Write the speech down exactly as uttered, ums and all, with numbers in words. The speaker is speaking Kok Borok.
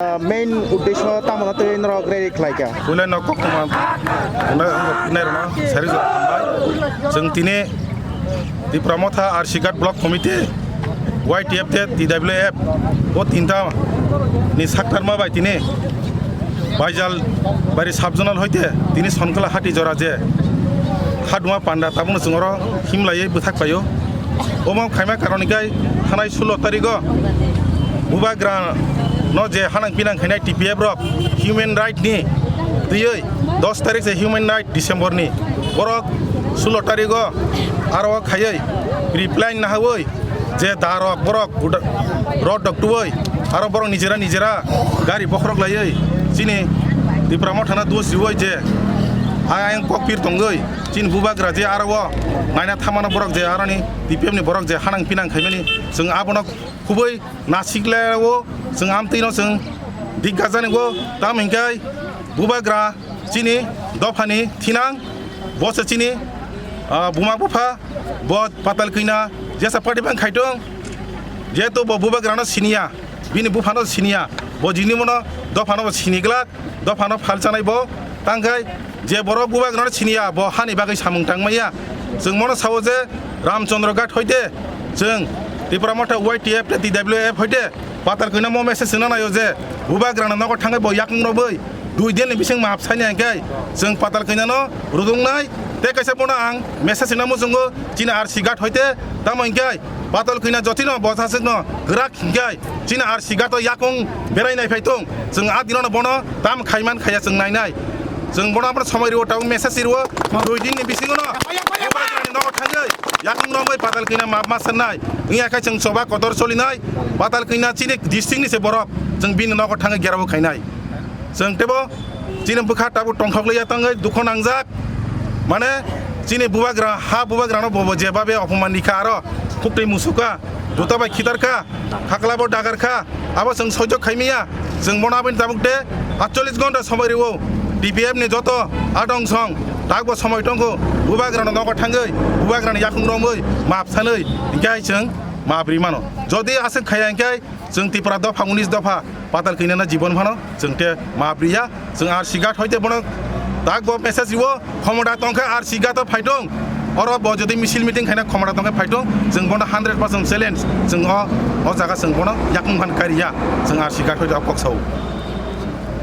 Ah, main uddesho tamo na twi norok ready khlai kha? Puila no kok tongma, puila no pinai rwno sari jora hambai. Chwng tini Tipra Motha R C Ghat Block Committee, Y T F te T W F, bo tinta ni saktarma bai tini Baijal bari sub zonal hoite tini Sonkala hati jora je haduma panda tabukno chwng oro himlaiwi bwthak paio. Omo khaima karon hwnkhe thanai sulo tarigo Bubagra no je hanang pinang khainai T P F rok human right ni twiwi dos tarik se human right December ni borok sulo tarigo aro khaiwi reply nahawi je darok borok buda-, rod dok tuwi aro borok nijera nijera gari bokhorok laiwi chini Tipra Mothano dos riwi je ayang kokpir tongwi chini Bubagra je aro o naina thamano borok je aroni T P F ni borok je hanang pinang khaimani chwng abono khubui nasikle o chwng amtwino chwng diggajani o tam hinkai Bubagra chini dophani thinang bo se chini, ah, buma bupha bo Patal Kanya jesa party bang khaitung jehetu bo Bubagrano siniya bini buphano siniya bo jini mono dophano bo siniglak dophano phalchanai bo tangkai je borok Bubagrano siniya bo hani bagwi samung tangmaya chwng mono sao je Ramchandra Ghat hoite chwng Tipra Motha Y T F te T W F hoite Patal Kanya mo message sina nayo je Bubagrano nogo thangwi bo yakung robwi dui din ni bising maap saini hingkai chwng Patal Kanya no rudungnai tei kaisa bono ang message sina muchungo chini R C Ghat hoite tamo hingkai Patal Kanya jotino bo saswkno grak hingkai chini R C Ghat o yakung berai nai phai tung chwng a dino no bono tam khaiman khaya chwng nainai chwng bono abono somoi rwo tabuk message rwo dui din ni bisingo no Bubagrani nogo thangwi yakung romwi Patal Kanya maap ma sannai wngya khai chwng choba kotor solinai Patal Kanya chini district ni se borok chwng bini nogo thangwi gerao khainai chwng tebo chini bwkha tabuk tongthok liya tangwi dukho nangjak mane chini Bubagra ha Bubagrano bobo je babe opoman rikha aro khuktwi musuka juta bai khitarkha hakla bo dagarkha abo chwng sojok khaimaya chwng bono aboni tabuk de atchollis gonta somoi rwo T P F ni joto adong song takbo somoi tongkho Bubagrano nogo thangwi Bubagrani yakung romwi maap sanwi hingke hai chwng maap ri mano jodi aswk khaya hingke chwng Tipra dopha unis dopha Patal Kanya no jibon phano chwng te maap riya chwng R C Ghat hoite bono takbo message rwo khomota tongkha R C Ghat o phaitong oro bo jodi misil meeting khaina khomota tongkha phaitong chwng bono hundred percent challenge chwng o o jaga chwng bono yakung phan kariya chwng R C Ghat hoite o kok sao.